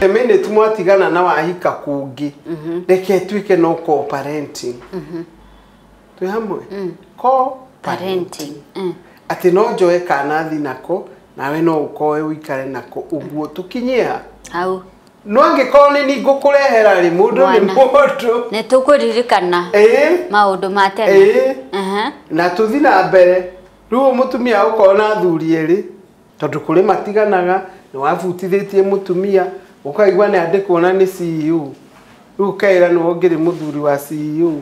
The minute mwatigana na wahika kũngĩ, reke tuike no co-parenting. Twĩ hamwe? Co-parenting. Atĩ no njoe kana thi nako, nawe no ũkoe ũikare nako ũguo tũkinyie ha? Hau. No angĩkorwo nĩ niĩ ngũkũrehera rĩ, mũndũ nĩ mũndũ. Nĩ tũkũririkana maũndũ ma tene. Na tũthi na mbere. Rĩu mũtumia ũkorwo na athuri erĩ, tondũ kũrĩ matiganaga, nĩ wabutithĩtie mũtumia, ũkaigua nĩ andĩkwo na nĩ CEO. Rĩu ũkeĩra nĩwe ũngĩrĩ mũthuri wa CEO,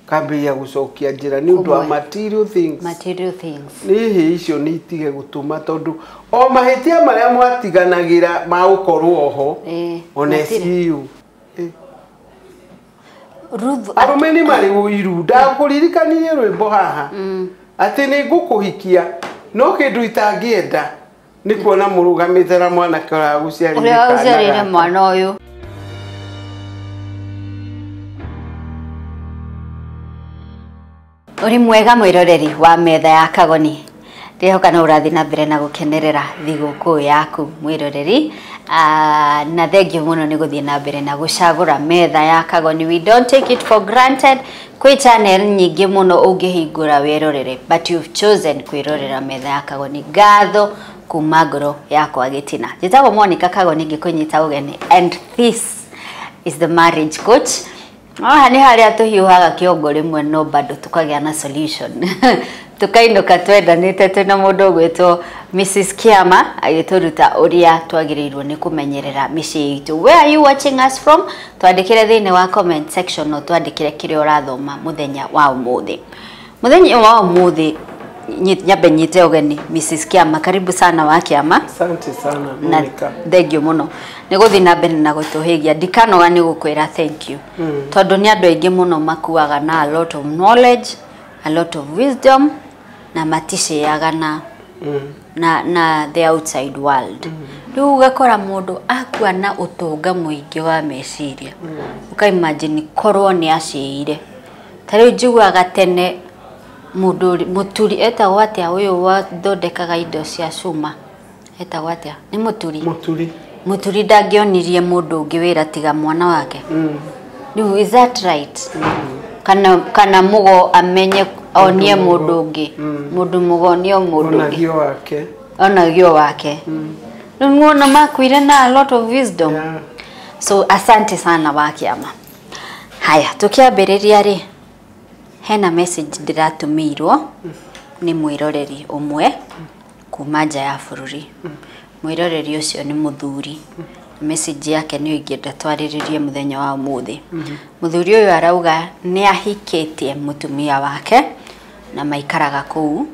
ũkambĩrĩria gũcokia njĩra nĩ ũndũ wa material things. Material things. Nĩ hĩ icio nĩ itige gũtũma tondũ o mahĩtia marĩa mwatiganagĩra ma gũkorwo oho, ona CEO. Arũme nĩ marĩ ũiru, ndakũririkanirie rwĩmbo haha. Atĩ nĩ ngũkũhikia, no kĩndũ itangĩenda nĩ kuona mũrũgamĩte na mwanake ũrĩa ũragũciarĩire kana mwana ũyũ. Ũrĩ mwega mwĩroreri wa metha ya Kagoni. Ndĩhoka no ũrathiĩ na mbere na gũkenerera thigũkũ yaku mwĩroreri. Na thengiũ mũno nĩ gũthiĩ na mbere na gũcagũra metha ya Kagoni. We don't take it for granted. Kwĩ channel nyingĩ mũno ũngĩhingũra wĩrorere, but you've chosen kwĩrorera metha ya Kagoni. Ngatho kuma ngoro yakwa gĩtina. Njĩtagwo Monica Kagoni ngĩkũnyita ũgeni, and this is the marriage coach. Haha nĩ harĩa tũhiũhaga kĩongo rĩmwe no bado tũkagĩa na solution. Tukainũka twendanĩte twĩna mũndũ ũgwĩtwo Mrs. Kiama agĩtũruta ũrĩa twagĩrĩirwo nĩ kũmenyerera mĩciĩ itũ. Where are you watching us from? Twandĩkĩre thĩinĩ wa comment section no twandĩkĩre kĩrĩa ũrathoma mũthenya wa ũmũthĩ. Mũthenya wa ũmũthĩ nyambe nyite ũgeni Mrs. Kiama. Karibu sana wa Kiama. Asante sana Monica. Thank you mũno. Nĩ gũthiĩ na mbere na gũtũhĩgia. Ndikanoga nĩ gũkwĩra thank you. Tondũ nĩ andũ aingĩ mũno makuaga na a lot of knowledge, a lot of wisdom, na maticeaga na na the outside world. Rĩu ũgakora mũndũ akua na ũtonga mũingĩ wa meciria. Ũka imagine korwo nĩ aceire. Ta rĩu njiguaga tene mũndũ mũturi etagwo atĩa ũyũ wathondekaga indo cia cuma? Etagwo atĩa? Nĩ mũturi. Mũturi. Mũturi ndangĩonirie mũndũ ũngĩ wĩra tiga mwana wake. Rĩu is that right? Kana mũgo amenye onie mũndũ ũngĩ. Mũndũ mũgo nĩ mũndũ ũngĩ. Onagio wake. Onagio wake. Rĩu muona makuire na a lot of wisdom. So asante sana wa Kiama. Haya, tukiambĩrĩria rĩ, hena message ndĩratũmĩirwo nĩ mwĩroreri ũmwe kuma nja ya bũrũri. Mwĩroreri ũcio nĩ mũthuri. Message yake nĩyo ingĩenda twarĩrĩrie mũthenya wa ũmũthĩ. Mũthuri ũyũ arauga nĩ ahikĩtie mũtumia wake na maikaraga kũu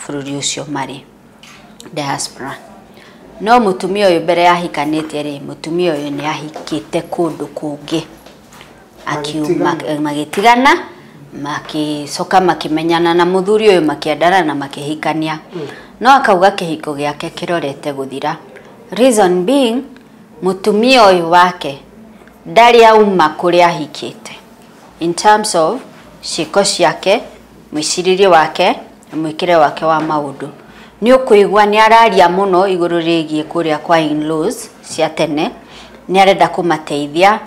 bũrũri ũcio marĩ diaspora. No mũtumia ũyũ mbere ahikanĩtie rĩ, mũtumia ũyũ nĩ ahikĩte kũndũ kũngĩ. Magĩtigana, magĩcoka makĩmenyana na mũthuri ũyũ makĩendana na makĩhikania. No akauga kĩhiko gĩake kĩrorete gũthira. Reason being, mũtumia ũyũ wake ndarĩ auma kũrĩa ahikĩte. In terms of ciĩko ciake, mwĩcirĩrie wake, na mwĩkĩre wake wa maũndũ. Nĩ ũkũigua nĩ araria mũno igũrũ rĩgiĩ kũrĩa kwa in-laws cia tene. Nĩ arenda kũmateithia,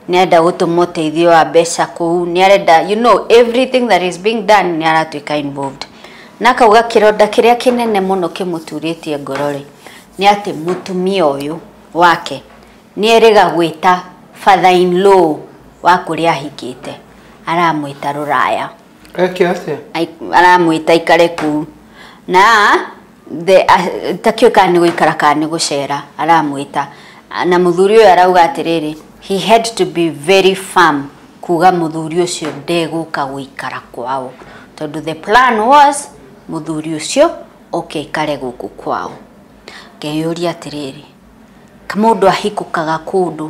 nĩ arenda gũtũma ũteithio wa mbeca kũu, nĩ arenda, you know, everything that is being done nĩ aratuĩka involved. Na akauga kĩronda kĩrĩa kĩnene mũno kĩmũturĩtie ngoro rĩ, nĩ atĩ mũtumia ũyũ wake nĩ erĩga gwĩta father-in-law wa kũrĩa ahikĩte, aramwĩta rũraya. Eke atĩa? Aramwĩta aikare kũu. Na takĩũĩ kana nĩ gũikara kana nĩ gũcera aramwĩta. Na mũthuri ũyũ arauga atĩrĩrĩ, he had to be very firm kuga mũthuri ũcio ndegũka gũikara kwao. Tondũ the plan was mũthuri ũcio oke aikare gũkũ kwao. Ngeyũria atĩrĩrĩ, mũndũ ahikũkaga kũndũ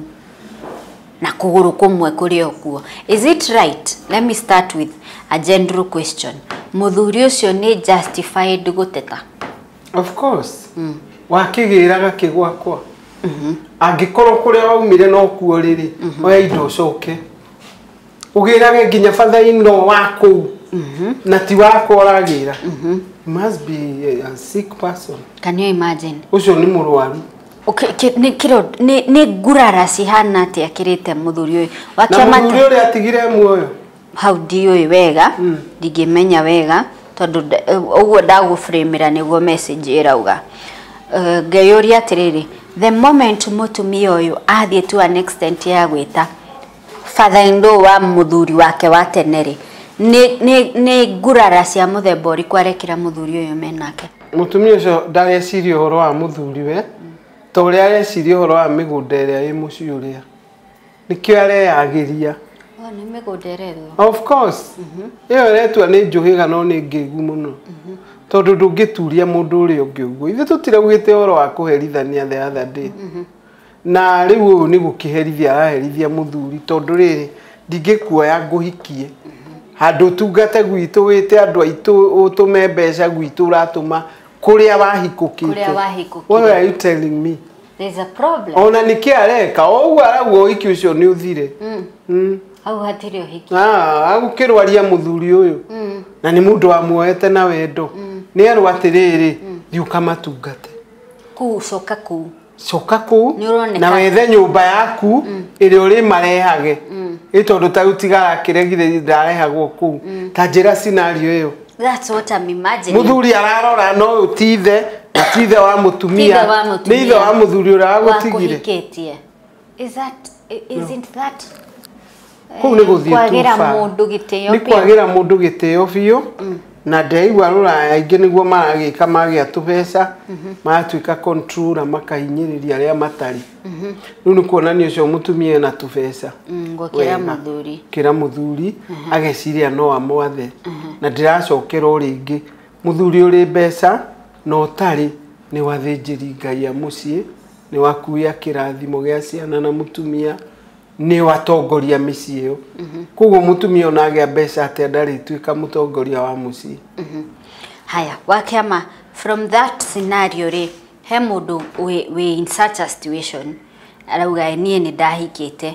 na kũgũrũ kũmwe kũrĩ o kuo. Is it right? Let me start with a general question. Mũthuri ũcio nĩ justified gũteta? Of course. Wakĩgĩraga kĩgwakwa. Angĩkorwo kũrĩa waumire no kuo rĩrĩ, oya indo ũcoke. Ũgĩrage nginya father-in-law wa kũu. Na ti wakwa ũragĩra. You must be a sick person. Can you imagine? Ũcio nĩ mũrwaru. Nĩ ngurara cihana atĩa akĩrĩte mũthuri ũyũ na mũthuri ũrĩa atigire muoyo hau ndiũĩ wega, ndingĩmenya wega tondũ ũguo ndagũframĩra nĩguo message ĩrauga. Ngeyũria atĩrĩrĩ, the moment mũtumia ũyũ athiĩ to an extent ya gwĩta father in law wa mũthuri wake wa tene rĩ, nĩ ngurara cia mũthemba ũrĩkũ arekĩra mũthuri ũyũ menake? Mũtumia ũcio ndareciria ũhoro wa mũthuri we ta ũrĩa areciria ũhoro wa mĩgũnda ĩrĩa ĩ mũciĩ ũrĩa, nĩkĩo areyagĩria. Nĩ mĩgũnda ĩrethwo. Of course. Ĩyo ĩretua nĩ njũhĩga no nĩ ngĩgu mũno, tondũ ndũngĩturia mũndũ ũrĩa ũngĩ ũguo. Ithuĩ tũtiraugĩte ũhoro wa kũherithania the other day, na rĩu ũyũ nĩ gũkĩherithia araherithia mũthuri, tondũ rĩrĩ ndingĩkuoya ngũhikie handũ ũtungate gwitũ, wĩte andũ aitũ, ũtũme mbeca gwitũ, ũratũma kũrĩa wahikũkĩte. What are you telling me? There's a problem. Ona nĩkĩ areka o ũguo arauga ũhiki ũcio nĩ ũthire. Hau hatirĩ ũhiki. Agũkĩrwaria mũthuri ũyũ, na nĩ mũndũ wamuoete na wendo, nĩ erwo atĩrĩrĩ, thiĩ ũkamatungate kũu, coka kũu, coka kũu na wethe nyũmba yaku ĩrĩa ũrĩmarehage, ĩ tondũ ta rĩu tigarakĩregire ndarehagwo kũu. Ta njĩra scenario ĩyo. That's what I'm imagining. Mũthuri ararora no ũyũ ti ithe, na ti ithe wa mũtumia, nĩ ithe wa mũthuri ũrĩa wagũtigire. Is that, isn't that kũu nĩ gũthiĩ kwagĩra mũndũ gĩtĩo? Nĩ kwagĩra mũndũ gĩtĩo biũ. Na ndĩraigua rũraya aingĩ nĩguo maragĩka, magĩa tũbeca maratuĩka controller, makahinyĩrĩria arĩa matarĩ. Rĩu nĩ kuonania ũcio mũtumia ena tũbeca, gũkĩra mũthuri, kĩra mũthuri ageciria no amwathe. Na ndĩracokera o rĩngĩ, mũthuri ũrĩ mbeca na ũtarĩ nĩ wathĩnjĩri Ngai a mũciĩ, nĩ wakuia kĩrathimo gĩa ciana na mũtumia, nĩ watongoria mĩciĩ ĩyo. Koguo mũtumia ona agĩa mbeca atĩa ndarĩtuĩka mũtongoria wa mũciĩ. Haya, wakĩama from that scenario rĩ, he mũndũ wĩ in such a situation arauga niĩ nĩ ndahikĩte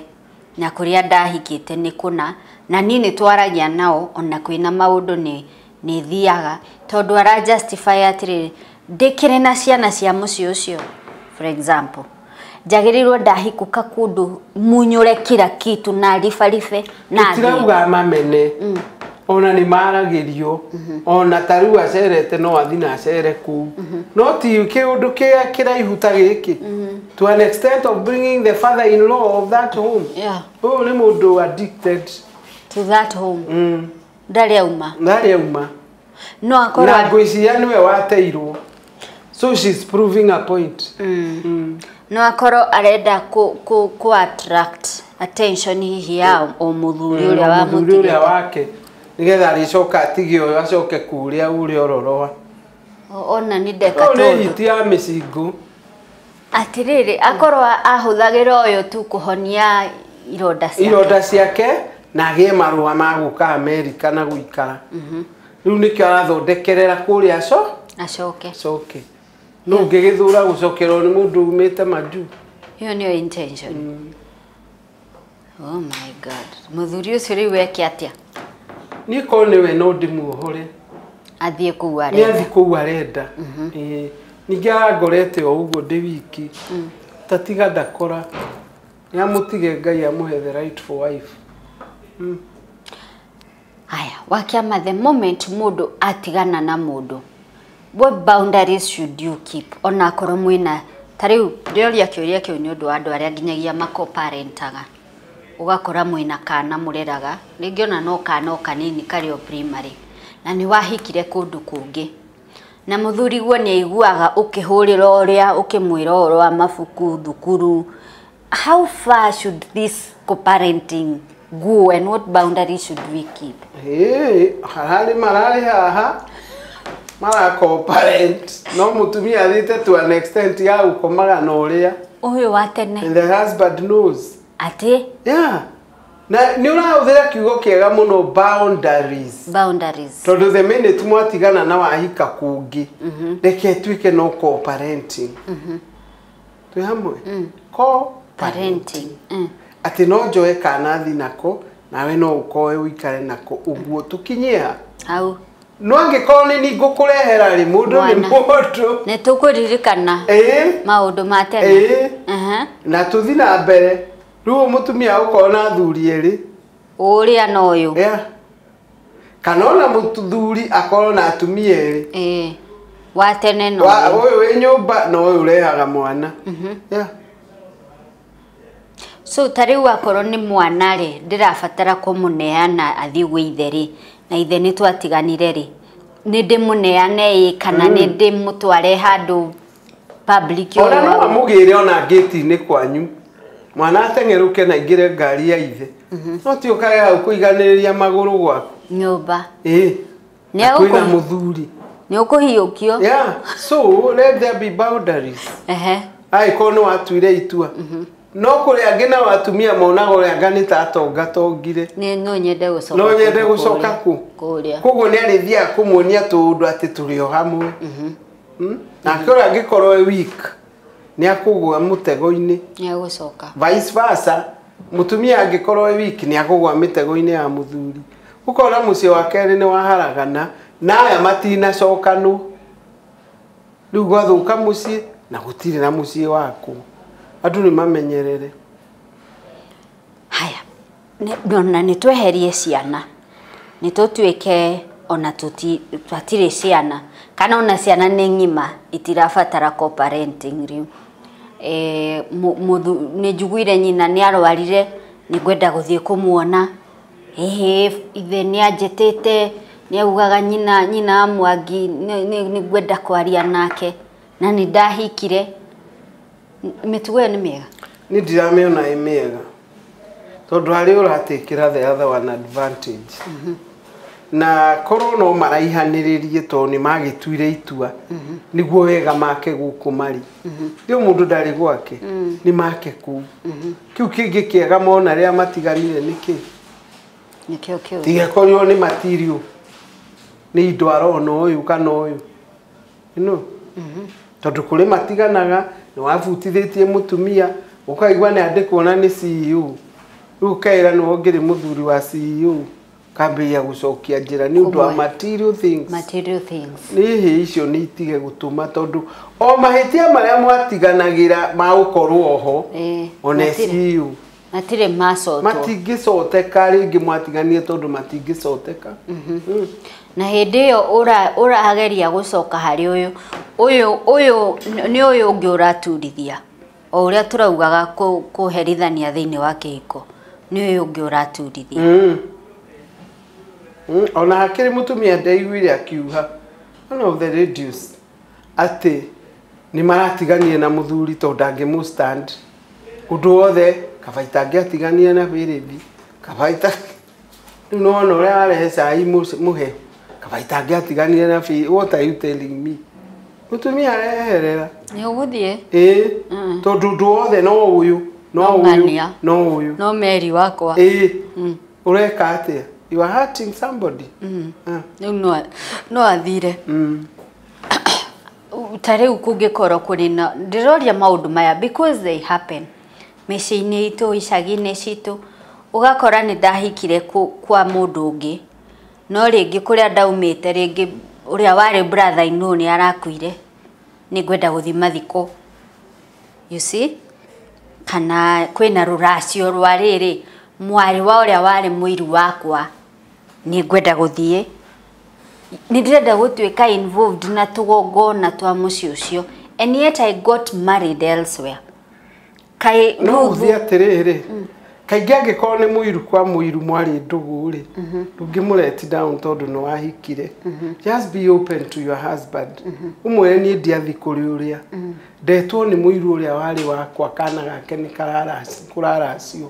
na kũrĩa ndahikĩte nĩ kũna, na niĩ nĩ twaragia nao ona kwĩna maũndũ nĩ thiaga, tondũ ara justify atĩrĩrĩ, ndĩkĩrĩ na ciana cia mũciĩ ũcio, for example njagĩrĩirwo ndahikũka kũndũ munyũre kila kitu na ribaribe na tũtirauga mamene, ona nĩ maragĩrio, ona ta rĩu acerete no athi na acere kũu, no ti kĩũndũ kĩa kĩraihu ta gĩkĩ, to an extent of bringing the father in law of that home. Ũyũ nĩ mũndũ addicted to that home. Ndarĩ auma, ndarĩ auma, no akorwo na ngwĩciria nĩwe wateirwo, so she's proving a point. No akorwo arenda ku attract attention hihi ya o mũthuri ũrĩa wa mũthuri ũrĩa wake, nĩgetha arĩcoka atige ũyũ acoke kũrĩa ũrĩa ororoa. Ona nĩ ndeka tondũ nĩ hiti ya mĩcingũ. Atĩrĩrĩ, akorwo ahũthagĩra ũyũ tu kũhonia ironda ciake, ironda ciake, na agĩe marũa ma gũka Amerika na gũikara. Rĩu nĩkĩo arathondekerera kũrĩa acoke acoke. No ũngĩgĩthura gũcokerwo nĩ mũndũ umĩte majuu. Ĩyo nĩyo intention. Oh my God. Mũthuri ũcio rĩu eke atĩa? Niĩ korwo nĩwe no ndĩmuohore athiĩ kũu arenda. Nĩ athiĩ kũu arenda. Ningĩ arangorete o ũguo ndĩ wiki, ta tiga ndakora, nĩ amũtige Ngai amũhe the rightful wife. Haya, wakĩama the moment mũndũ atigana na mũndũ, what boundaries should you keep? Ona akorwo mwĩna ta rĩu ndĩroria kĩũria kĩu nĩ ũndũ wa andũ arĩa nginyagia makoparentaga, ũgakora mwĩna kana mũreraga rĩngĩ ona no kana o kanini karĩ o primary, na nĩ wahikire kũndũ kũngĩ, na mũthuri guo nĩ aiguaga ũkĩhũrĩra ũrĩa ũkĩmwĩra ũhoro wa mabuku thukuru. How far should this co-parenting go and what boundaries should we keep? Hararĩ mararĩ haha mara co-parent, no mũtumia athiĩte to an extent ya gũkomaga na ũrĩa ũyũ wa tene, and the husband knows atĩ yeah. Na nĩ ũrahũthĩra kiugo kĩega mũno, boundaries. Boundaries. Tondũ the minute mwatigana na wahika kũngĩ, reke ĩtuĩke no co-parenting. Twĩ hamwe? Co-parenting. Atĩ no njoe kana thi nako, nawe no ũkoe ũikare nako ũguo tũkinyie ha? Hau. No angĩkorwo nĩ niĩ ngũkũrehera rĩ mũndũ nĩ mũndũ. Nĩ tũkũririkana maũndũ ma tene. Na tũthiĩ na mbere. Rĩu mũtumia ũkorwo na athuri erĩ. Ũrĩa na ũyũ. Yeah. Kana ona mũthuri akorwo na atumia erĩ. Wa tene na ũyũ. Ũyũ wĩ nyũmba na ũyũ ũrehaga mwana. Yeah. So ta rĩu akorwo nĩ mwana rĩ ndĩrabatara kũmũneana athiĩ gwĩ ithe rĩ na ithe nĩ twatiganire rĩ nĩ ndĩmũneane ĩ kana nĩ ndĩmũtware handũ public. Ona no amũgĩre ona ngĩti-inĩ kwanyu mwana ateng'erũke na aingĩre ngari ya ithe. No ti ũkage hau kũiganĩrĩria magũrũ gwaku nyũmba. Nĩ kwĩna mũthuri nĩ ũkũhiũkio. Yeah, so let there be boundaries. Angĩkorwo nĩ watuire itua. No kũrĩ angĩ nao atumia monaga ũrĩa anga nĩ ta atonga tongire. No nyende gũcoka. No nyende gũcoka kũ? Kũrĩa. Koguo nĩ arĩthiaga kũmuonia tũũndũ atĩ tũrĩ o hamwe. Nake ũrĩa angĩkorwo e weak nĩ akũgũa mũtego-inĩ. Nĩ agũcoka. Vice versa, mũtumia angĩkorwo e weak nĩ akũgũa mĩtego-inĩ ya mũthuri. Ũkona mũciĩ wa kerĩ nĩ waharagana na aya matinacokanwo. Rĩu gwathũka mũciĩ na gũtirĩ na mũciĩ waku. Andũ nĩ mamenyerere. Haya, na nĩ tweherie ciana. Nĩ tũtuĩke ona tũtirĩ ciana kana ona ciana nĩ ng'ima itirabatara co-parenting rĩu. Nĩ njiguire nyina nĩ arwarire nĩ ngwenda gũthiĩ kũmuona. Ithe nĩ anjĩtĩte nĩ augaga nyina wa Mwangi nĩ ngwenda kwaria nake na nĩ ndahikire. Mĩtugo ĩyo nĩ mĩega? Nĩ ndiramĩona ĩ mĩega tondũ harĩ ũratakĩra the other one advantage. Na korwo no maraihanĩrĩrie tondũ nĩ magĩtuire itua nĩguo wega make gũkũ marĩ. Rĩu mũndũ ndarĩ gwake nĩ make kũu. Kĩu kĩngĩ kĩega mona rĩrĩa matiganire nĩkĩ? Nĩkĩo kĩu. Tigakorirwo nĩ material nĩ indo arona ũyũ kana ũyũ. You know? Tondũ kũrĩ matiganaga nĩ wabutithĩtie mũtumia ũkaigua nĩ andĩkwo na nĩ CEO. Rĩu ũkeĩra nĩwe ũngĩrĩ mũthuri wa CEO kambĩrĩria gũcokia njĩra nĩ ũndũ wa material things. Material things. Nĩ hĩ icio nĩ itige gũtũma tondũ o mahĩtia marĩa mwatiganagĩra ma gũkorwo oho ona CEO matirĩ macotwo. Matingĩcoteka rĩngĩ mwatiganie tondũ matingĩcoteka. Na hĩndĩ ĩyo ũrageria gũcoka harĩ ũyũ ũyũ nĩ ũyũ ũngĩ ũraturithia o ũrĩa tũraugaga kũherithania thĩinĩ wa kĩhiko nĩ ũyũ ũngĩ ũraturithia. Ona hakĩrĩ mũtumia ndaiguire akiuga one of the radios atĩ nĩ maratiganie na mũthuri tondũ ndangĩmũ stand ũndũ wothe kaba itangĩatigania na bĩrĩthi kaba ita rĩu nĩwona ũrĩa warehe cai mũhehu kaba itangĩatigania na bĩrĩthi. What are you telling me? Mũtumia areherera nĩ ũgũthiĩ tondũ ũndũ wothe no ũyũ no ũyũ no ũyũ no Mary wakwa. Ũreka atĩa? You are hurting somebody. Rĩu no athire. Ta rĩu kũngĩkorwo kũrĩ na ndĩroria maũndũ maya because they happen mĩciĩ-inĩ itũ icagi-inĩ citũ ũgakora nĩ ndahikire kwa mũndũ ũngĩ no rĩngĩ kũrĩa ndaumĩte rĩngĩ ũrĩa warĩ brother in law nĩ arakuire nĩ ngwenda gũthiĩ mathiko. You see? Kana kwĩna rũracio rwa rĩrĩ mwarĩ wa ũrĩa warĩ mũiru wakwa nĩ ngwenda gũthiĩ nĩ ndĩrenda gũtuĩka involved na tũgongona twa mũciĩ ũcio and yet I got married elsewhere. Kaĩ no ũthiĩ atĩrĩrĩ kaingĩ angĩkorwo nĩ mũiru kwa mũiru mwarĩ ndũgũ rĩ ndũngĩmũlet down tondũ nĩ wahikire. Just be open to your husband. Ũmwĩre niĩ ndiathiĩ kũrĩ ũrĩa ndetwo nĩ mũiru ũrĩa warĩ wakwa kana gake nĩ kũraracio.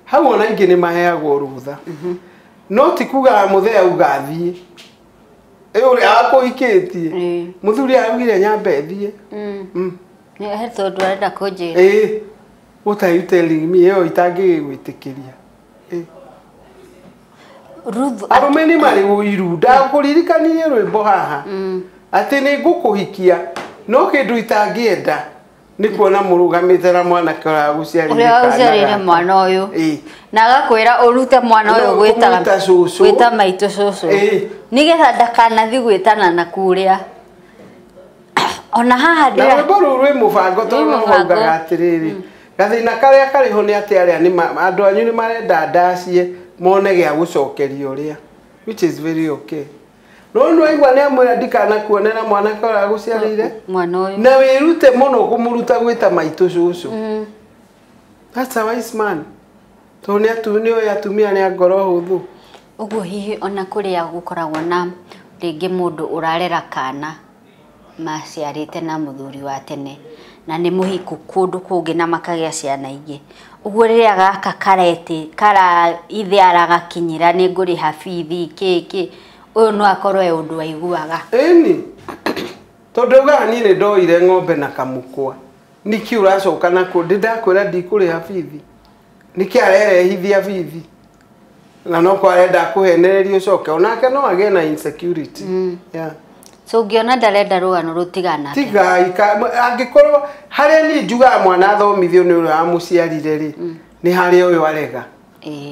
Hau ona ingĩ nĩ maheagwo rũtha. No ti kuga mũthee auga athiĩ ũrĩa akũhikĩtie mũthuri araugire nyambe thiĩ. He tondũ arenda kũnjĩra. What are you telling me? Ĩyo itangĩgwĩtĩkĩria. Arũme nĩ marĩ ũiru. Ndakũririkanirie rwĩmbo haha atĩ nĩ ngũkũhikia no kĩndũ itangĩenda Nĩ kuona mũrũgamĩte na mwanake ũrĩa ũragũciarĩire mwana ũyũ. Na agakwĩra ũrute mwana ũyũ gwĩtaga gwĩta maitũ cũcũ. Nĩgetha ndakanathi gwĩtana na kũrĩa. Ona haha ndĩra. Na rwĩmbo rũu rwĩ mũbango tondũ no maugaga atĩrĩrĩ. Gathĩna karĩa karĩ ho nĩ atĩ arĩa nĩ andũ anyu nĩ marenda ndacie mone gĩa gũcokeria ũrĩa. Which is very okay. No nĩ waigua nĩ amwĩra ndikanakuone na mwanake ũragũciarĩire mwana ũyũ. Na wĩrute mũno kũmũruta gwĩta maitũ cũcũ. That's a wise man. Tondũ nĩ oĩ atumia nĩ a ngoro hũthũ. Ũguo hihi ona kũrĩa gũkoragwo na rĩngĩ mũndũ ũrarera kana maciarĩte na mũthuri wa tene na nĩ mũhiku kũndũ kũngĩ na makagĩa ciana ingĩ. Ũguo rĩrĩa gaka karete kara ithe aragakinyĩra nĩ ngũrĩha bithi kĩ ũyũ no akorwo e ũndũ aiguaga. Ĩni tondũ ugaga niĩ nĩ ndoire ng'ombe na kamũkwa nĩkĩ ũracoka nakuo ndĩ ndakwĩra ndikũrĩha bithi nĩkĩ arerehithia bithi na no kwa arenda kũhenereria ũcoke onake no agĩe na insecurity. Yeah. So ũngĩona ndarenda rũgano rũtigana tiga angĩkorwo harĩa niĩ njugaga mwana athomithio nĩ ũrĩa wamũciarire rĩ nĩ harĩa ũyũ arega.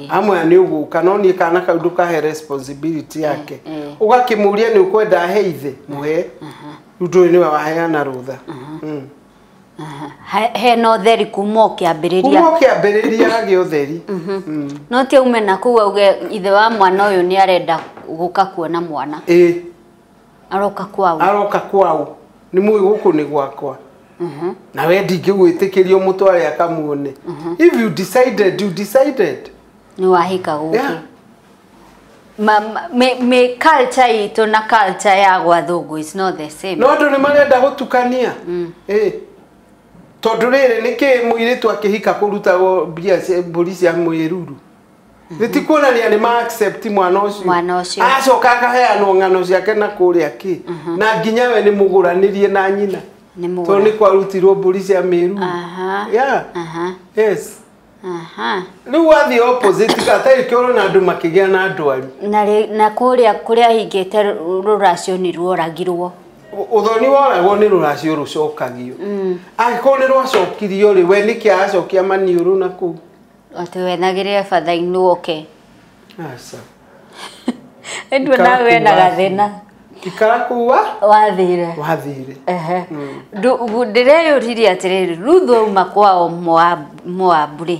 Amwe nĩ ũgũka no niĩ kana kau ndũkahe responsibility yake. Ũgakĩmũria nĩ ũkwenda ahe ithe mũhe rĩu ndũĩ nĩwe waheana rũtha. Hena ũtheri kuma ũkĩambĩrĩria. Kuma ũkĩambĩrĩria hagĩa ũtheri. No ti aume na kũu auge ithe wa mwana ũyũ nĩ arenda gũka kuona mwana. Aroka kwao. Aroka kwao. Nĩ mũĩ gũkũ nĩ gwakwa. Na we ndingĩgwĩtĩkĩria mũtware akamuone. If you decided, you decided. Nĩ wahika gũkũ. Me culture itũ na culture ya gwathũngũ is not the same. No andũ nĩ marenda gũtukania. Tondũ rĩrĩ nĩkĩ mũirĩtu akĩhika kũrutagwo mbia mbũri cia mwĩruru. Nĩ kuonania nĩ ma accept mwana ũcio. Mwana ũcio. Acoka akaheanwo ng'ano ciake na kũrĩa kĩ. Na nginya we nĩ mũgũranĩrie na nyina. Tondũ nĩ kwarutirwo mbũri cia mĩruru. Yeah. Yes. Rĩu wathiĩ opposite gatarĩ kĩoro na andũ makĩgĩa na ndwari. Na kũrĩa kũrĩa hingĩte rũracio nĩ ruoragirwo. Ũthoni woragwo nĩ rũracio rũcokagio. Angĩkorwo nĩ rwacokirio rĩ we nĩkĩ aracokia maniũrũ na kũu. Atĩ wethagĩrĩre batha-inĩ woke. Aca. Ndũ nawe na gathĩna. Ikara kũu wathire. Wathire. Ndĩreyũririe atĩrĩrĩ Ruthu auma kwao Moabu rĩ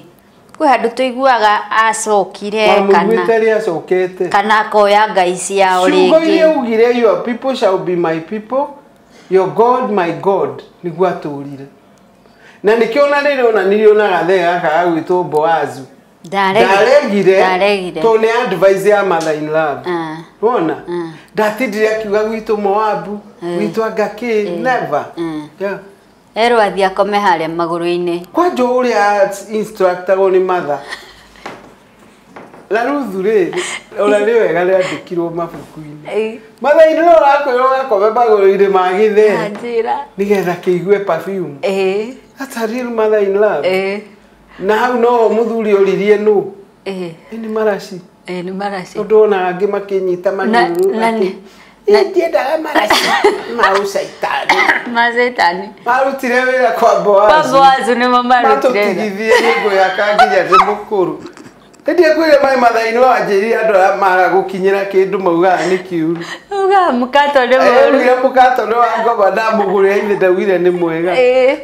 kwĩ handũ tũiguaga acokire kana rĩ acokete kana akoya ngai ciao rĩngĩ. Ciugo iria augire your people shall be my people, your God my God nĩguo atũrire. Na nĩkĩo ona rĩrĩ onanirio na gathee gaka gagwĩtwo Boazu. Ndaregire tondũ nĩ advice ya mother in love. Wona? Ndatindire akiuga gwitũ Moabu, gwitũ anga kĩ, never. Yeah. Erwo athiĩ akome harĩa magũrũ-inĩ. Kwanja ũrĩa instructagwo nĩ mother. Na Ruthu rĩ ona nĩ wega rĩandĩkirwo mabuku-inĩ. Mother in law akwĩrwo gakome magũrũ-inĩ ma gĩthee. Njĩra. Nĩgetha kĩigue perfume. That's a real mother in love. Na hau no mũthuri oririe nũ. Nĩ maraci. Nĩ maraci. Tondũ ona angĩ makĩnyita maniũrũ. Ndiendaga maraci ma ũcaitani. Ma caitani. Marutire wĩra kwa Boazu. Kwa Boazu nĩmo marutire. Matũtigithie nĩngũyaka nginya ndĩ mũkũrũ. Ndĩ kwĩre mai mathainĩ wanjĩrire andũ arĩa mara gũkinyĩra kĩndũ maugaga nĩ kĩũru. Ugaga mũkato nĩ mũũru. Ugire mũkato nĩ wa ngoma ndamũgũrĩra ithe ndaugire nĩ mwega.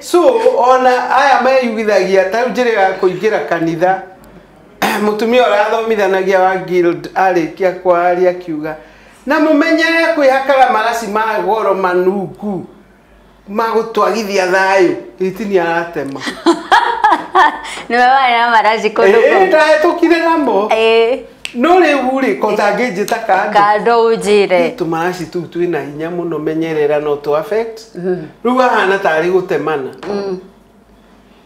So ona aya meyugithagia ta rĩu njĩra ya kũingĩra kanitha mũtumia ũrĩa athomithanagia wa guild arĩkia kwaria akiuga na mũmenyere kwĩhakaga maraci ma goro manungu ma gũtwagithia thayũ itini aratema. Nĩwe warĩ na maraci kũndũ kũu. Ndahĩtũkire namo. No rĩu rĩ ko tangĩnjĩta kando. Kando ũnjĩre. Tũmaraci tũu twĩna hinya mũno menyerera no tũ affect. Rĩu ahana tarĩ gũtemana.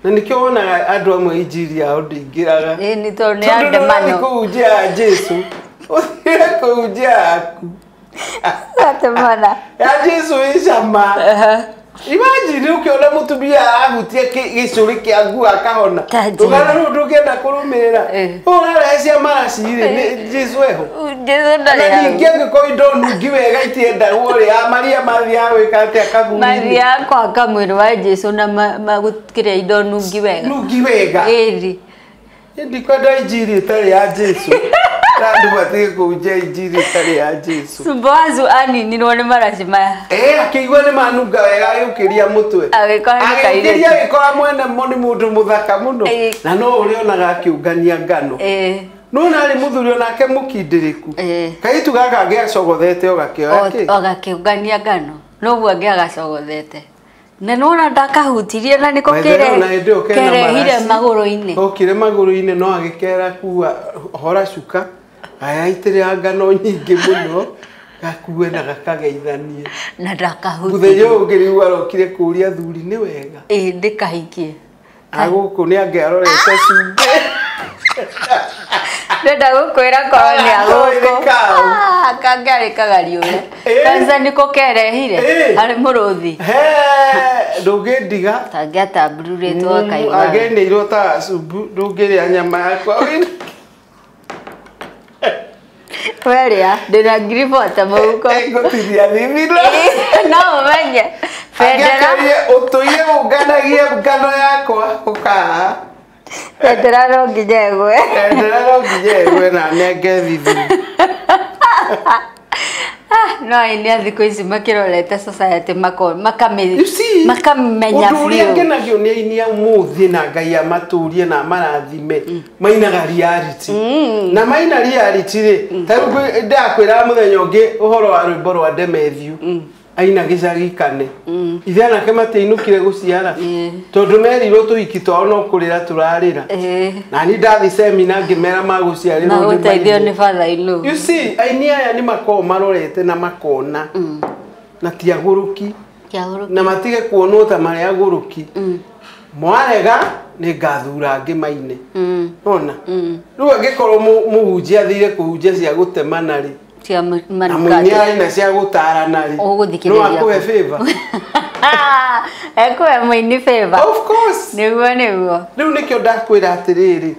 Na nĩkĩo wonaga andũ amwe injiri yao ndĩingĩraga. Nĩ tondũ nĩ ya ndemano. Tondũ kũhunjia ya Jesũ. Ũthire kũhunjia yaku. Gatemana. Ya Jesũ ĩ cama. Imagine ukiona mutumia ahutie gicuri kia nguo akahona. Ndugana rĩu ndũngĩenda kũrũmĩrĩra. Ũrarehe cia maraci rĩ, nĩ Jesu eho. Jesu ndarĩ Na hau. ningĩ angĩkorwo indo nungi wega itiendagwo rĩ, Maria mathiaga gwĩka atĩa kaburi-inĩ? Mathiaga kwaka mwĩrĩ wa Jesu na magũkĩrĩa indo nungi wega. Nungi wega. Ĩri. Ndikwenda injiri ĩtarĩ ya Jesu. Andũ matige kũhunjia injiri ĩtarĩ ya Jesu. Boazu aninirwo nĩ maraci maya. Akĩigua nĩ manunga wega agĩũkĩria mũtwe. Agĩkora nĩ kairĩtu. Agĩũkĩria agĩkora mwene mo nĩ mũndũ mũthaka mũno. Na no ũrĩonaga akĩũngania ngano. No narĩ mũthuri onake mũkindĩrĩku. Kairĩtu gaka angĩacogothete o gakĩoya kĩ? O gakĩũngania ngano. Noguo angĩagacogothete. Na nĩwona ndakahutirie na nĩko kerehire magũrũ-inĩ. Okire magũrũ-inĩ no agĩkera kuwa hora cuka. Aya itĩrĩra ngano nyingĩ mũno gakue na gakageithanie. Na ndakahutirie. Mũthenya ũyũ ũngĩ rĩu arokire kũũria athuri nĩ wega. Ndĩkahikie. Agũkũ nĩ angĩarorete cumbĩ. Ndenda gũkwĩra korwo nĩ agũkũ. Kangĩarĩ kagariũre. Kwanza nĩko kerehire harĩ mũrũthi. Ndũngĩndiga. Tangĩatambururĩtwo akaigua. Angĩendeirwo ta cumbĩ ndũngĩrĩa nyama yakwa. Weria, ndĩna ngiribota mũhuko. Ngũtinia thithino. No ũmenye. Bendera. Ũtũire ũnganagie ngano yakwa ũkaha. Bendera no nginya ĩgwe. Bendera no nginya ĩgwe na nenge thithino. No aini a thikũ ici makĩrorete society makamenya biũ. Ũndũ ũrĩa ngenagio nĩ aini a ũmũthĩ na Ngai amatũrie na amarathime mainaga reality. Na maina reality rĩ, ta rĩu ndakwĩra mũthenya ũngĩ ũhoro wa rwĩmbo rwa Demethiu. Aina gĩcagi kane. Ithe anake matiainũkire gũciara. Tondũ merirwo tũhiki twao no kũrĩra tũrarĩra. Na niĩ ndathi semina ngĩmera magũciarĩrwo nĩ Magũteithio nĩ father in law. You see, aini aya nĩ makoragwo marorete na makona. Na ti agũrũki. Na matige kuonwo ta marĩ agũrũki. Mwarega nĩ ngathura angĩ maine. Nona? Rĩu angĩkorwo mũhunjia athire kũhunjia cia gũtemana rĩ, cia na mũini araina cia gũtarana rĩ, ũgũthikĩrĩria no akũhe favor. Ekũhe mũini favor. Of course. Nĩguo nĩguo. Rĩu nĩkĩo ndakwĩra atĩrĩrĩ,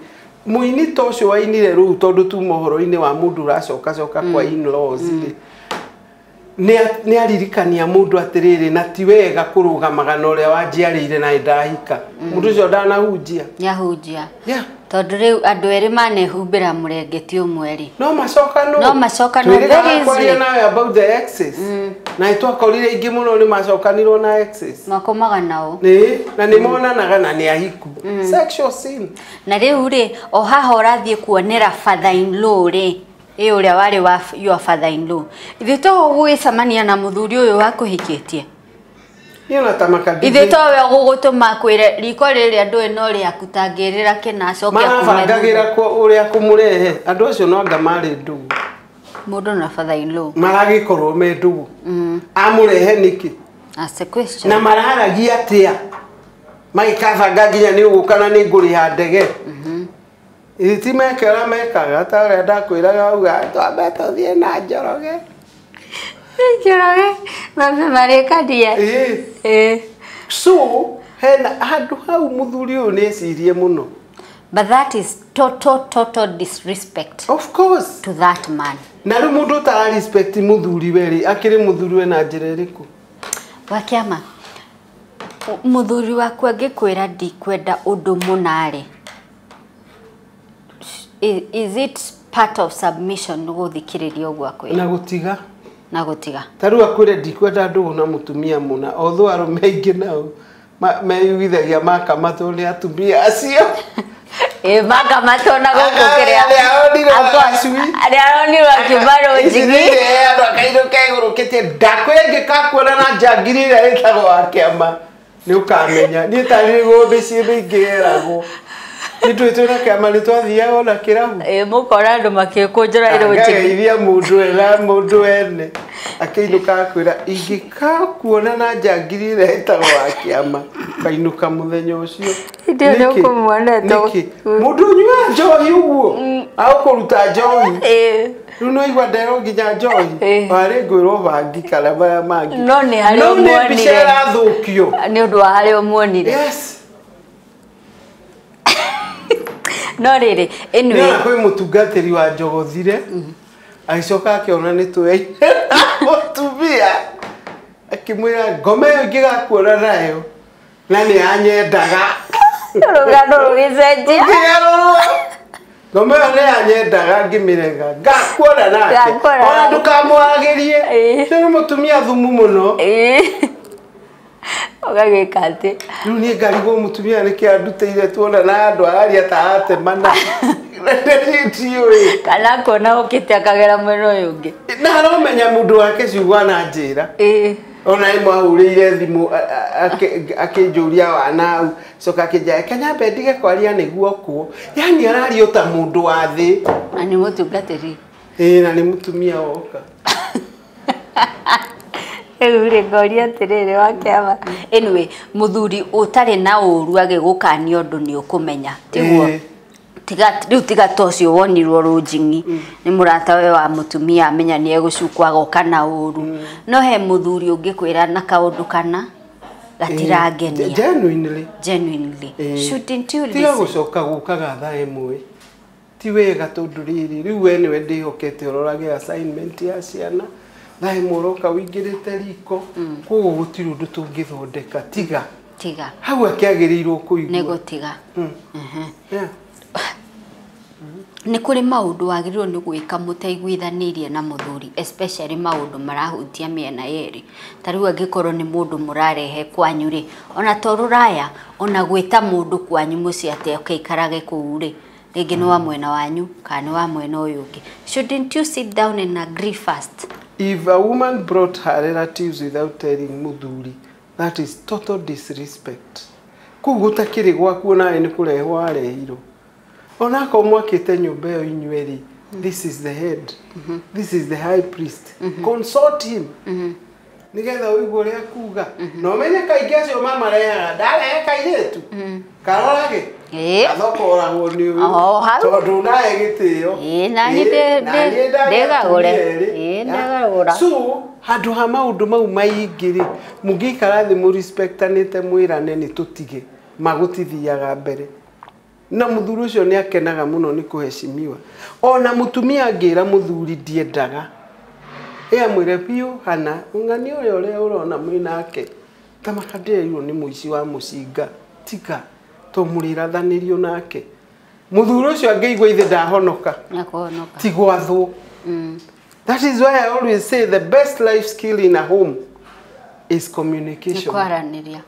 mũini ta ũcio wainire rũu tondũ tuma ũhoro-inĩ wa mũndũ ũracokacoka kwa in-laws rĩ, nĩ aririkania mũndũ atĩrĩrĩ, na ti wega kũrũgamaga na ũrĩa wanjiarĩire na ndahika. Mũndũ ũcio ndanahunjia. Nĩahunjia. Tondũ rĩu andũ erĩ manehumbĩra mũrengeti ũmwe rĩ. No macokanwo. No macokanwo very easily. Kwaria nawe about the exes. Na nĩtwakorire aingĩ mũno nĩ macokanirwo na exes. Makomaga nao. Nĩ, na nĩ monanaga na nĩ ahiku. Sexual sin. Na rĩu rĩ, o haha ũrathiĩ kuonera father in law rĩ, ĩ ũrĩa warĩ wa your father in law. Ithuĩ to ũgũgĩcemania na mũthuri ũyũ wakũhikĩtie. Niĩ ona ta makabidhi. Ithuĩ to we ũgũgũtũma akwĩre riko rĩrĩa ndũĩ no rĩaku tangĩrĩra kĩna acoke akume. Marabangagĩra ũrĩa kũmũrehe. Andũ acio no anga marĩ ndũgũ. Mũndũ na father in law. Maragĩkorwo me ndũgũ. Amũrehe nĩkĩ? That's a question. Na maraharagia atĩa? Magĩkabanga nginya nĩ ũgũka na nĩ ngũrĩha ndege. Ithuĩ ti mekera mekaga ta ũrĩa ndakwĩraga auga twambe tũthiĩ na Njoroge. Njoroge mambe marĩkanie. So hena handũ hau mũthuri ũyũ nĩ ecirie mũno. But that is total total disrespect. Of course. To that man. Na rĩu mũndũ ũtara respect mũthuri we rĩ, akĩrĩ mũthuri we na njĩra ĩrĩkũ? Wakĩama, mũthuri waku angĩkwĩra ndikwenda ũndũ mũna rĩ, is it part of submission gũthikĩrĩria ũguo akwĩra? Na gũtiga. Na gũtiga. Ta rĩu akwĩre ndikwenda ndũgũ na mũtumia mũna, although arũme aingĩ nao meyugithagia makamatwo nĩ atumia acio. Makamatwo na gũkũ kĩrĩa. Arĩa aronirwo akiuma rũnjigi. Andũ akainũka ĩgũrũkĩtie ndakwĩra ingĩkakuona na njangiri ĩrĩa ĩtagwo wa kĩama nĩ ũkamenya. Niĩ tarĩ guo mĩciĩ mĩingĩ yeragwo. Nĩ twĩna kĩama nĩ twathiaga ona kĩrabu. Ĩ mũkora andũ makĩkũnjũra irũnjĩ. Ngageithia mũndũ ena mũndũ ene. Akĩinũka akwĩra ingĩkakuona na njangiri ĩrĩa ĩtagwo wa kĩama kainũka mũthenya ũcio. Hĩndĩ ĩyo nĩ ũkũmuonete. Nĩkĩ? Mũndũ ũnyuaga njohi ũguo agũkũruta njohi. Rĩu no igua nderwo nginya njohi. Warĩ ngwĩrwo bangi kana marĩa mangĩ. No nĩ harĩa ũmuonire. No nĩ mbica ĩrathũkio. Nĩ ũndũ wa harĩa ũmuonire. Yes. No rĩrĩ, anyway. Nĩ kwĩ mũtungatĩri wa njogothire. Agĩcoka akĩona nĩ tũyaine mũtumia. Akĩmwĩra ngoma ĩyo ingĩgakuona nayo na nĩ yanyendaga. Rũgano rũgĩcenjia. Rũgĩgarũrwo. Ngoma ĩyo nĩ yanyendaga ngĩmĩrega. Ngakuona nake. Ona ndũkamwaragĩrie. Ũcio nĩ mũtumia thumu mũno. Ũgagĩka atĩ. Rĩu niĩ ngarigwo mũtumia nĩkĩ andutĩire tuona na andũ araria ta atemana. Ndiũĩ. Kana akona ũkĩte akagera mwena ũyũ ũngĩ. Na aromenya mũndũ wake ciugo ananjĩra. Ona ĩmwe ahũrĩire thimũ akĩnjũria wanau. Coka akĩnjĩra kanyambe ndige kwaria nĩguo kuo. Yani araria ta mũndũ wa thĩ. Na nĩ mũtungatĩri. Ĩĩ na nĩ mũtumia woka. Rĩu rĩ ngoria atĩrĩrĩ wa kĩama. Anyway, mũthuri ũtarĩ na ũru agĩgũkania ũndũ nĩ ũkũmenya. Tiguo? Tiga rĩu tiga ta ũcio wonirwo rũnjing'i nĩ mũrata we wa mũtumia amenya nĩ egũcukwo agoka na ũru. No he mũthuri ũngĩkwĩra na kaũndũ kana gatirangenia. Genuinely. Genuinely. Shouldn't you listen? Tiga gũcoka gũkaga thaa ĩmwe. Ti wega tondũ rĩrĩ rĩu we nĩwe ndĩhokete ũrorage assignment ya ciana. Thaa ĩmwe ũroka ũingĩrĩte riko koguo gũtirĩ ũndũ tũngĩthondeka. Tiga. Tiga. Hau akĩagĩrĩirwo kũigua. Nĩ gũtiga. Nĩ kũrĩ maũndũ wagĩrĩirwo nĩ gwĩka mũtaiguithanĩirie na mũthuri, especially maũndũ marahutia mĩena yerĩ. Ta rĩu angĩkorwo nĩ mũndũ mũrarehe kwanyu rĩ, ona to rũraya, ona gwĩta mũndũ kwanyu mũciĩ atĩ oke aikarage kũu rĩ, rĩngĩ nĩ wa mwena wanyu kana nĩ wa mwena ũyũ ũngĩ. Shouldn't you sit down and agree first? If a woman brought her relatives without telling mũthuri, that is total disrespect. Kũu gũtakĩrĩ gwaku nawe nĩ kũrehwo warehirwo. Onako mwakĩte nyũmba ĩyo inyuĩ rĩ, this is the head. This is the high priest. Consult him. Nĩgetha ũigue ũrĩa kuga. Na ũmenye kaingĩ acio mamarehaga, ndarehe kairĩtu. Karorage. Gathokoragwo nĩ ũyũ. Tondũ nawe gĩtĩo. Na niĩ ndĩgagũre. Ndĩgagũra. So, handũ ha maũndũ mau maingĩ rĩ, mũngĩikara thĩ mũrespectanĩte mwĩrane nĩ tũtige, magũtithiaga mbere. Na mũthuri ũcio nĩ akenaga mũno nĩ kũheshimiwa. Ona mũtumia angĩra mũthuri ndiendaga, amwĩre biũ hana ng'ani ũrĩa ũrĩa ũrona mwĩ nake ta makandĩrirwo nĩ mũici wa mũcinga, tiga to mũrĩrathanĩrio nake. Mũthuri ũcio angĩigua ithe ndahonoka, ti gwathwo. That is why I always say the best life skill in a home is communication. Nĩ kwaranĩria.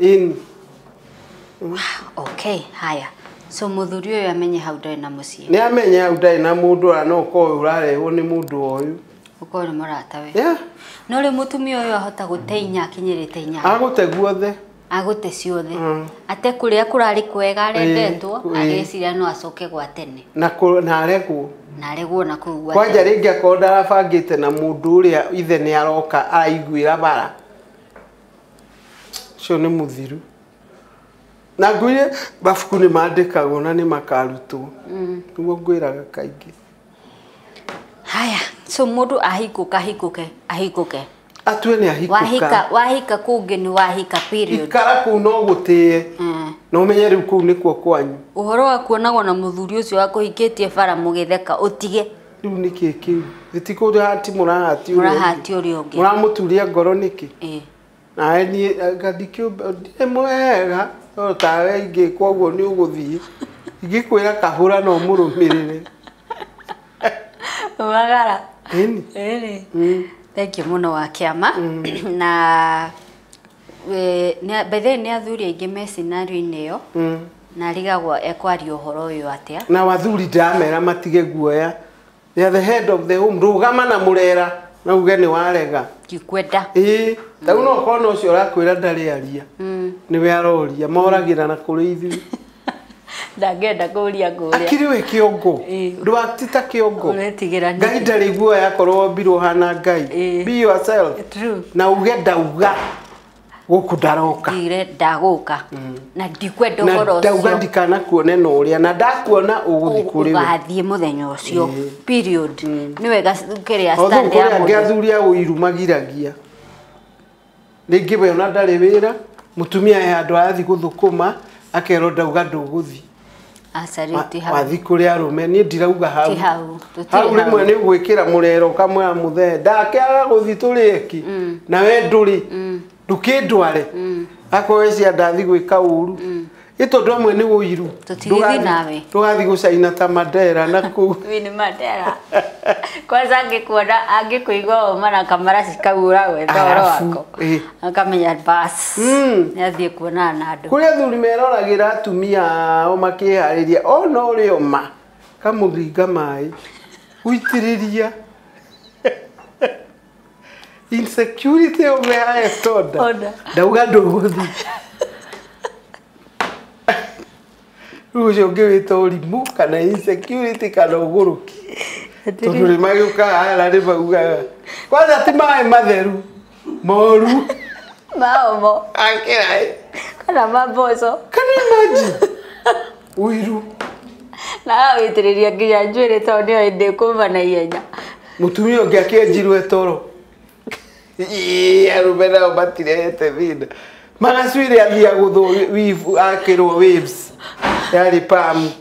Okay, haya. So mũthuri ũyũ amenye hau ndarĩ na mũciĩ. Nĩ amenye hau ndarĩ na mũndũ ona no ũkorwo ũrarehwo nĩ mũndũ ũyũ. Ũkorwo nĩ mũrata we. No rĩu mũtumia ũyũ ahota gũte inya akinyĩrĩte inya. Agũte guothe. Agũte ciothe. Ate kũrĩa kũrarĩ kwega arendetwo, agĩciria no acoke gwa tene. Na aregwo. Na aregwo na kũu gwa tene. Kwanja rĩngĩ akorwo ndarabangĩte na mũndũ ũrĩa ithe nĩ aroka araiguĩra bara. Ũcio nĩ mũthiru. Na ngwire mabuku nĩ mandĩkagwo na nĩ makarutwo. Nĩguo ngwĩraga kaingĩ. Haya, so mũndũ ahikũka ahikũke ahikũke. Atue nĩ ahikũka. Wahika wahika kũngĩ nĩ wahika period. Ikara kũu no gũtĩe. Na ũmenye rĩu kũu nĩkuo kwanyu. Ũhoro wa kuonagwo na mũthuri ũcio wakũhikĩtie bara mũgĩtheka ũtige. Rĩu nĩkĩ kĩu? Gĩtikũhati mũrahati ũrĩa ũngĩ. Mũrahati ũrĩa ũngĩ. Mũramũturia ngoro nĩkĩ? Nawe niĩ ngandikĩũmbe ndirĩ mwega no tawe ingĩkwo ũguo nĩ ũgũthiĩ. Ingĩkwĩra kahũra no mũrũmĩrĩre. Magara. Ĩni. Ĩni. Thank you mũno wa kĩama. Na by the way nĩ athuri aingĩ me scenario-inĩ ĩyo. Na arigagwo ekwaria ũhoro ũyũ atĩa. Na wathuri ndamera matige guoya. They are the head of the home. Rũgama na mũrera na uge nĩ warega. Ndikwenda. Ĩĩ, ta rĩu no ũkorwo na ũcio ũrakwĩra ndarĩ aria. Nĩwe aroria, moragĩra na kũrĩ ithuĩ. Ndangĩenda kũũria ngũria. Akĩrĩ we kĩongo. Ndwatita kĩongo. Ũretigĩra nĩkĩ? Ngai ndarĩ guoya akorwo wombirwo hana Ngai. Be yourself. True. Na uge ndauga gũkũ ndaroka. Ndire ndagũka. Na ndikwenda ũhoro ũcio. Na ndauga ndikanakuone na ũrĩa na ndakuona ũgũthiĩ kũrĩ we. Ũgathiĩ mũthenya ũcio. Period. Nĩ wega kĩrĩa stand ya ya mũndũ. Kũrĩ athuri a ũiru magiragia. Rĩngĩ we ona ndarĩ wĩra, mũtumia he handũ arathiĩ gũthũkũma, akerwo ndauga ndũgũthiĩ. Aca rĩu ti hau. Wathiĩ kũrĩ arũme, niĩ ndirauga hau. Ti hau. Hau rĩmwe nĩ gwĩkĩra mũrero ũkamwĩra mũthee, ndakĩaga gũthiĩ tũrĩ eki. Na we ndũrĩ. Ndũkĩndware. Akorwo cia ndathi gwĩka ũru. Ĩ tondũ amwe nĩ ũiru. Tũtigĩthiĩ nawe. Ndũgathiĩ gũcaina ta Mandela na kũu. Winnie Mandela. Kwanza angĩkuona angĩkũigua wauma na kamaraci kau ũragwetha ũhoro wako. Akamenya bas. Nĩathiĩ kuonana na andũ. Kũrĩ athuri meroragĩra atumia ao makĩharĩria ona ũrĩ oma kamũringa maĩ ũitĩrĩria. Insecurity of the highest order. Ndauga ndũgũthiĩ. Rĩu ũcio ũngĩ wĩta ũrimũ kana insecurity kana ũgũrũki. Tondũ nĩ magĩũkaga haha nĩ maugaga kwanza ti maĩ matheru moru maomo akĩra ĩ kana ma mboco. Can you imagine? Ũiru. Na agawĩitĩrĩria nginya njuĩrĩ tondũ nĩoĩ ndĩkũma na ihenya. Mũtumia ũngĩ akĩenjirwo toro. Arũme nao matirehete thĩna. Magacuire athiĩ agũthwo weave akĩrwo waves. Yarĩ pamu.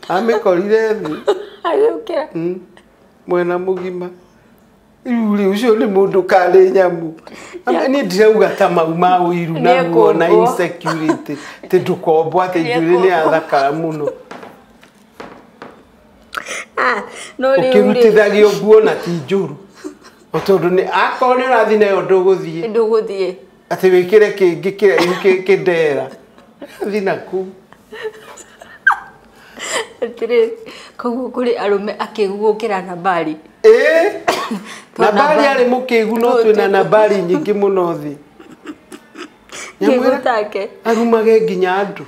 Amĩkorire thĩ. Agĩũkĩra. Mwena mũgima. Rĩu rĩ ũcio nĩ mũndũ karĩ nyamũ. Niĩ ndirauga ta mau ma ũiru na ruo na insecurity. Atĩ ndũkombwo atĩ njuĩrĩ nĩ yathakara mũno. Ũkĩrutithagio nguo na ti njũru. O tondũ nĩ akorwo nĩ ũrathiĩ nayo ndũgũthiĩ. Ndũgũthiĩ. Atĩ wĩkĩre kĩngĩ kĩraihu kĩndera. Thiĩ nakũu. Atĩrĩ, koguo kũrĩ arũme akĩgu gũkĩra nambari. Ĩĩ. Nambari arĩ mũkĩgu no twĩna nambari nyingĩ mũno thĩ. Kĩgu take. Arumage nginya andũ.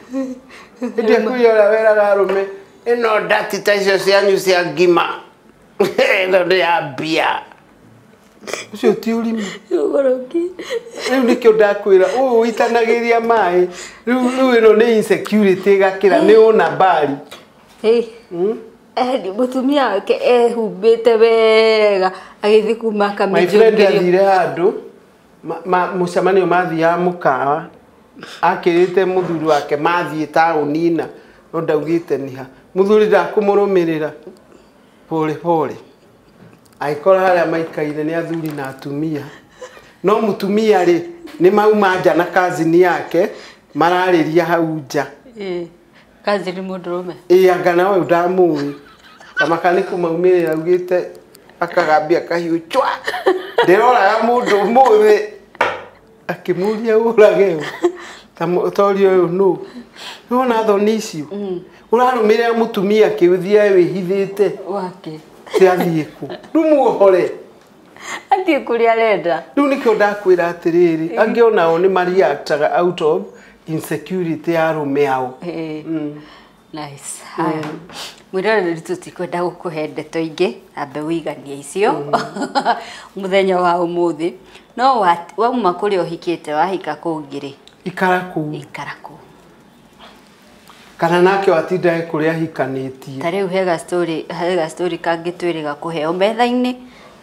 Hĩndĩ ĩrĩa kwĩ ũrĩa weraga arũme, ĩno ndati ta icio cianyu cia ngima. Ĩno nĩ ya mbia. Ũcio ti ũrimũ. Ũgũrũki. Rĩu nĩkĩo ndakwĩra ũyũ ũitanagĩria maĩ. Rĩu ĩno nĩ insecurity ĩgakĩra nĩ ũnambari. Mũtumia wake ehumbĩte wega agĩthiĩ kuma My friend athire handũ mũcemanio mathiaga mũkawa akĩrĩte mũthuri wake mathiĩ taũni-na no ndaugĩte nĩha. Mũthuri ndakũmũrũmĩrĩra pole pole. Agĩkora harĩa maikaire nĩ athuri na atumia. No mũtumia rĩ nĩ mauma nja na kazini yake mararĩria hau nja. Kazini mũndũrũme? Ĩĩ anga nawe ndamũĩ. Kamaka nĩ kũmaumĩrĩra augĩte akagambia kahiũ chwa. Ndĩroraga mũndũ ũmũthĩ. Akĩmũria ũrage ũ. Ta toria ũyũ nũ. Nĩwona thoni icio? Ũrarũmĩrĩra mũtumia kĩũthiae wĩhithĩte. Wake. Athiĩ kũ? Rĩu muohore. Athiĩ kũrĩa arenda. Rĩu nĩkĩo ndakwĩra atĩrĩrĩ, angĩ onao nĩ mareactaga out of insecurity ya arũme ao. Nice. Haya. Mwĩroreri tũtikwenda gũkũhe ndeto ingĩ, ambe wĩiganie icio mũthenya wa ũmũthĩ. No wauma kũrĩa ũhikĩte wahika kũngĩ rĩ, ikara kũu. Ikara kũu. Kana nake watindae kũrĩa ahikanĩtie. Ta rĩu hega story kangĩ twĩrĩga kũheo metha-inĩ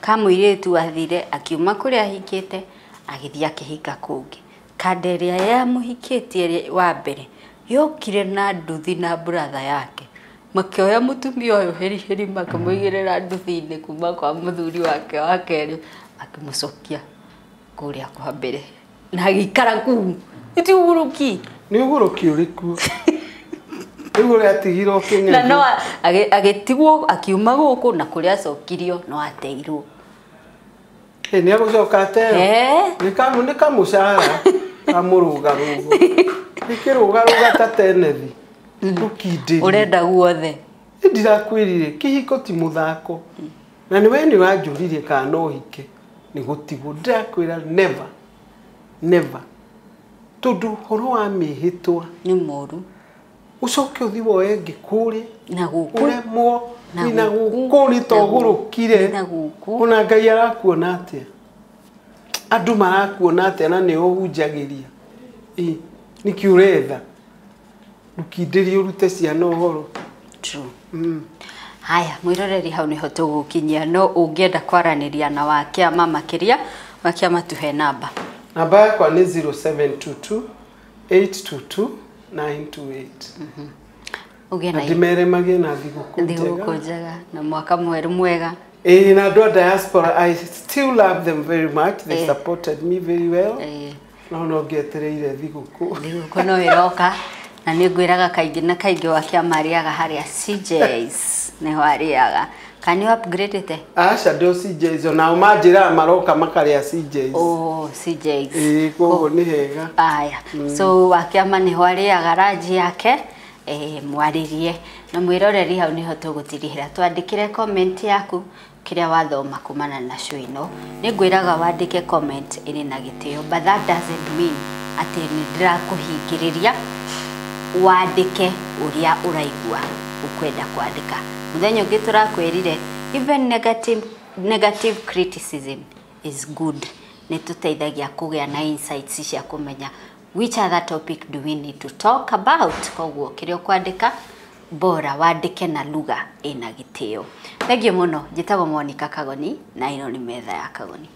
ka mũirĩtu athire akiuma kũrĩa ahikĩte agĩthiĩ akĩhika kũngĩ. Kanda ĩrĩa yamũhikĩtie wa mbere yokire na nduthi na brother yake. Makĩoya mũtumia ũyũ heri heri makĩmũigĩrĩra nduthi-inĩ kuma kwa mũthuri wake wa kerĩ akĩmũcokia kũrĩa kwa mbere na agĩikara kũu. Ti ũgũrũki. Nĩ ũgũrũki ũrĩkũ? Rĩu ũrĩa atigirwo kĩng'ethe. Na no agĩtigwo akiuma gũkũ na kũrĩa acokirio no ateirwo. Nĩ agũcoka ateo? Nĩ kamũcara kamũrũgarũgo. Nĩ kĩrũgarũga ta tenethi. Ndũkindĩrie. Ũrenda guothe. Ndirakwĩrire kĩhiko ti mũthako. Na nĩ we nĩ wanjũririe kana no hike. Nĩ gũtigwo. Ndirakwĩra never. Never. Tondũ ũhoro wa mĩhĩtwa nĩ mũru. Ũcoke ũthiĩ woe ĩngĩ kũrĩa Na gũkũ. Ũremwo Na na gũkũ. gũkũ nĩ ta ũgũrũkire. Na gũkũ. Ona Ngai arakuona atĩa? Andũ marakuona atĩa na nĩ ũhunjagĩria? Ĩ, nĩkĩ ũretha? Ndũkindĩrie ũrute ciana ũhoro. True. Haya, mwĩroreri hau nĩho tũgũkinyia, no ũngĩenda kwaranĩria na Wakĩama makĩria, Wakĩama tuhe namba. Namba yakwa nĩ 0722 822 928. Ũgĩe Na na ndĩmere magĩe na thigũkũ thigũkũ njega. Njega na mwaka mwerũ mwega. Ĩĩ, na andũ a diaspora, I still love them very much. They supported me very well. No no ngĩetereire thigũkũ. Thigũkũ no ĩroka na nĩ ngwĩraga kaingĩ na kaingĩ Wakĩama arĩaga harĩa CJ's nĩho arĩaga. Kana nĩ upgradĩte? Aca, ndĩ CJ's, onao manjĩraga maroka makarĩa CJ's. Oh, CJ's. Ĩĩ, koguo nĩ hega. Aya, so Wakĩama nĩho arĩaga ranji yake, mwarĩrie na mwĩroreri hau nĩho tũgũtirihĩra. Twandĩkĩre comment yaku kĩrĩa wathoma kumana na show ĩno. Nĩ ngwĩraga wandĩke comment ĩrĩ na gĩtĩo, but that doesn't mean atĩ nĩ ndĩrakũhingĩrĩria wandĩke ũrĩa ũraigua ũkwenda kwandĩka. Mũthenya ũngĩ tũrakwĩrire even negative criticism is good, nĩ tũteithagia kũgĩa na insights cia kũmenya which other topic do we need to talk about. Koguo kĩrĩa ũkwandĩka bora wandĩke na lugha ĩna gĩtĩo. Thank you mũno. Njĩtagwo Monica Kagoni na ĩno nĩ metha ya Kagoni.